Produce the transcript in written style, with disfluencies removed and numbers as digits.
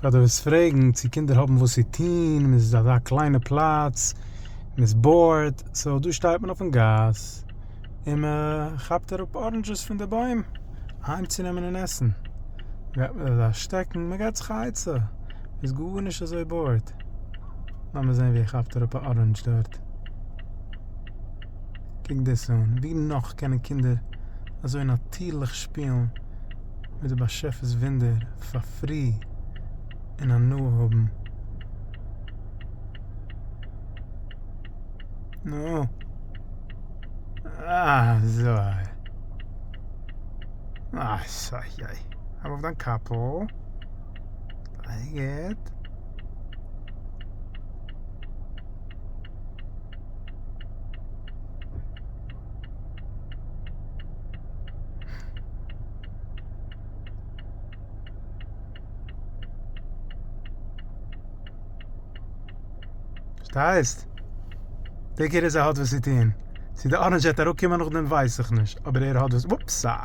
פאר די וואס פרעגן צו קינדער האבן וואס צו טון, מען איז אזא קליינע פלאץ, מען איז bored, so דא שטייט מען אויפן גאס און מען כאפט אראפ oranges פון די בוים אהיימצונעמען און עסן, מען גייט מיט אזא שטעקן, מען געט זיך א עצה, מען איז גארנישט אזוי bored. לאמיר זען ווי ער כאפט אראפ א orange דארט. קוק דאס אן, ווי נאך קענען קינדער אזוי נאטירליך שפילן מיט די באשעפער'ס וואונדער פאר free און הנאה האבן? נו. אזוי. אייי. הייב אויף דיין קאפל. זייער גוט. פארשטייסט? דער קער איז ער האט וואס צו טון. צו די orange וועט אראפקומען נאכדעם ווייס איך נישט, אבער ער האט וואס, אופסא!